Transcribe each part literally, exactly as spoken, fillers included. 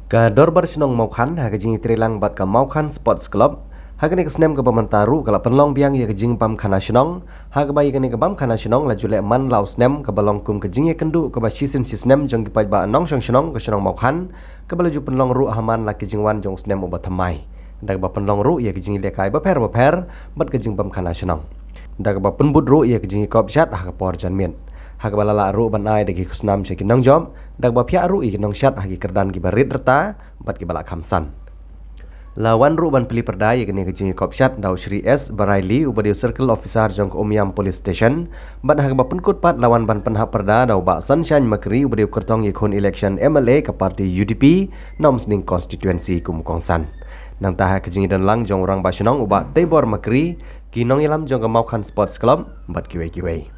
Ka Dorbar Shnong Mawkhan ha ka jingïatreilang bad ka Mawkhan Sports Club ha kane ka snem kaba mynta ruh ka la pynlong biang ïa ka jingbam khana shnong, ha kaba ïa kane ka bam khana shnong la ju leh man la u snem, kaba long kum ka jingïakynduh kaba shisien shisnem jong ki paidbah nongshong shnong ka shnong Mawkhan, kaba la ju pynlong ruh ha man la ki jingwan jong u snem uba thymmai, da kaba pynlong ruh ïa ki jingïalehkai bapher bapher bad ka jingbam khana shnong, da kaba pynbud ruh ïa ka jingïakop shad ha ka por janmiet, ha kaba la lah ruh ban ai da ki khusnam sha ki nongjop, da kaba phiah ruh ïa ki nongshad ha ki kyrdan kiba rit rta bad kiba lah kham san. La wan ruh ban plie pyrda ïa kane ka jingïakop shad da u Shri S Baraili, uba dei u Circle Officer jong ka Umiam Police Station, bad ha kaba pynkut pat la wan ban pynhap pyrda da u Bah Sunshine Makri, uba dei u kyrtong ïakhun election M L A ka party U D P na Umsning Constituency kum u kongsan. Nangta ha ka jingïadonlang jong u Rangbah Shnong u Bah Teibor Makri, ki nongïalam jong ka Mawkhan Sports Club bad kiwei kiwei.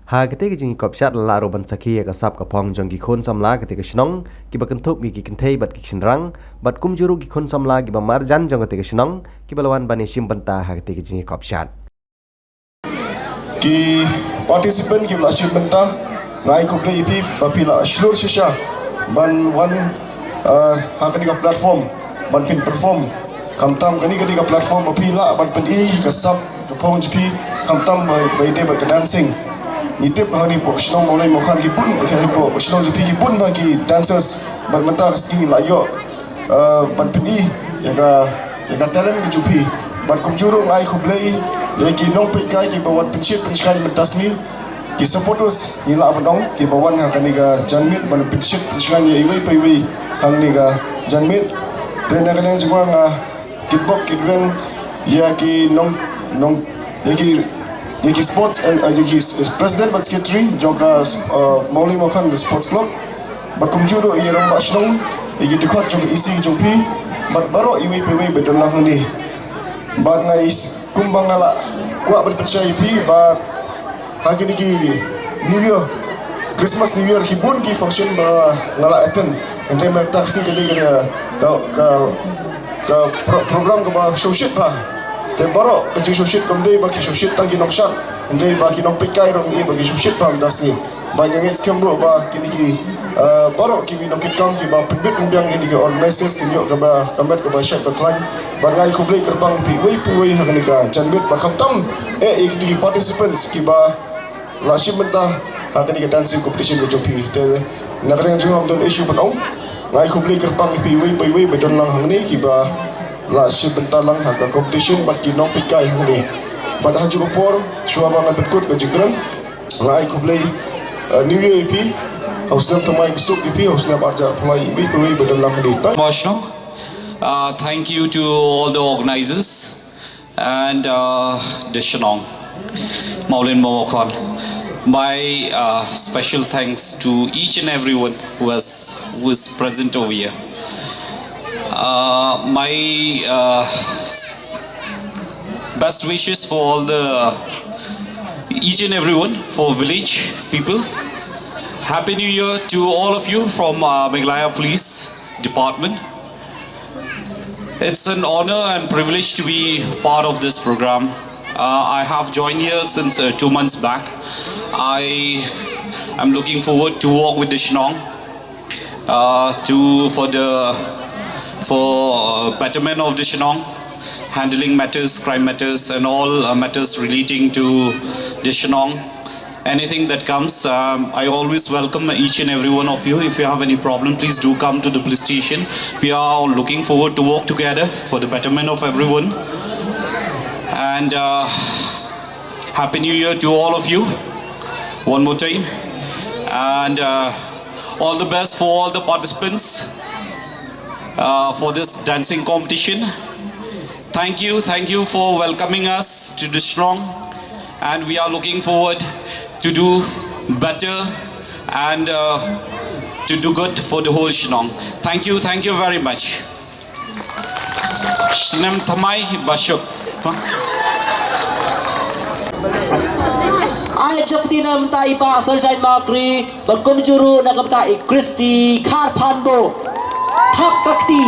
Ha katei ka jingïakop shad la lah ruh ban sakhi ïa ka sap ka phong jong ki khun samla katei ka shnong, kiba kynthup ïa ki kynthei bad ki shynrang, bad kumjuh ruh ki khun samla kiba marjan jong katei ka shnong, kiba la wan ban ïashim bynta ha katei ka jingïakop shad. Ki participant kiba la shim bynta, nga ai khublei ïa phi ba phi la shlur shisha ban wan, uh, ha kane ka platform ban phin perform. Khamtam kane, kane ka platform ba phi lah ban pyni ka sap ka phong jong phi, khamtam ba, ba ïadei bad ka dancing. Ngi tip ha kane hapoh shnong Mawlai Mawkhan ki bun, ha kane hapoh shnong jong phi ki bun bha ki dancers, bad mynta ka sngi la ïoh, uh, ban pyni ïa ka, ïa ka talent ka jong phi. Bad kumjuh ruh nga ai khublei ïa ki nongpeitkai kiba wan pynshit pynshngaiñ mynta sngi. Ki supporters ngi lah ban ong kiba wan ha kane ka janmiet ban pynshit pynshngaiñ ïa iwei pa iwei ha kane ka janmiet. Te na ka liang jong nga, nga kitbok kitweng ïa ki nong, nong, ïa ki, ïa ki sports and, uh, ïa ki s-, president bad secretary jong ka, uh, Mawlai Mawkhan Sports Club. Bad kumjuh ruh ïa i Rangbah Shnong, ïa ki dkhot jong ka E C jong phi, bad baroh iwei pa iwei ba don lang hangne. Bad nga is-, kumba nga la kwah ban pynshai ïa phi ba ha kine ki New Year, Christmas, New Year, ki bun ki function ba nga la attend. Hynrei mynta ka sngi ka dei ka, ka, ka, ka pro-, program kaba shongshit bha. Te baroh ka jingshongshit kam dei ba ki shongshit tang ki nongshad, hynrei ba ki nongpeitkai ruh ngi ba ki shongshit bha mynta ka sngi. Ba nga ngeit skhem ruh ba kine ki, eh, baroh ki nongkitkam kiba pynbit pynbiang kine ki organizers kin ïoh kaba, ka met kaba shait ba khlaiñ. Bad nga ai khublei kyrpang ïa phi uwei pa uwei ha kane ka janmiet, bad khamtam eh ïa kine ki participants kiba la shim bynta ha kane ka dancing competition ka jong phi. Te na ka liang jong nga ym don issue ban ong. Nga ai khublei kyrpang ïa phi uwei pa uwei ba don lang hangne kiba la shim bynta lang ha ka competition bad ki nongpeitkai hangne. Bad ha kajuh ka por, shuwa ba ngan pynkut ka jingkren, nga ai khublei, eh, New Year ïa phi, ha u snem thymmai basuk ïa phi, ha u snem arhajar arphew lai, iwei pa iwei ba don lang hangne. Thank Mawlai Shnong. Uh, thank you to all the organizers and, uh, the Shnong, Mawlai Mawkhan. My, uh, special thanks to each and everyone who has, who is present over here. Uh, my, uh, best wishes for all the, each and everyone, for village people. Happy New Year to all of you from, uh, Meghalaya Police Department. It's an honor and privilege to be part of this program. Uh, I have joined here since, uh, two months back. I am looking forward to work with the Shnong, uh, to, for the, for, uh, betterment of the Shnong, handling matters, crime matters, and all, uh, matters relating to the Shnong. Anything that comes, um, I always welcome each and every one of you. If you have any problem, please do come to the police station. We are all looking forward to work together for the betterment of everyone. And, uh, Happy New Year to all of you one more time. And, uh, all the best for all the participants, uh, for this dancing competition. Thank you, thank you for welcoming us to the Shnong, and we are looking forward to do better and, uh, to do good for the whole Shnong. Thank you, thank you very much. Snem thymmai basuk. Ai jabti na ka bynta i Bah Sunshine Makri, bad kumjuh ruh na ka bynta i Christy Kharphanbo. Thap ka kti.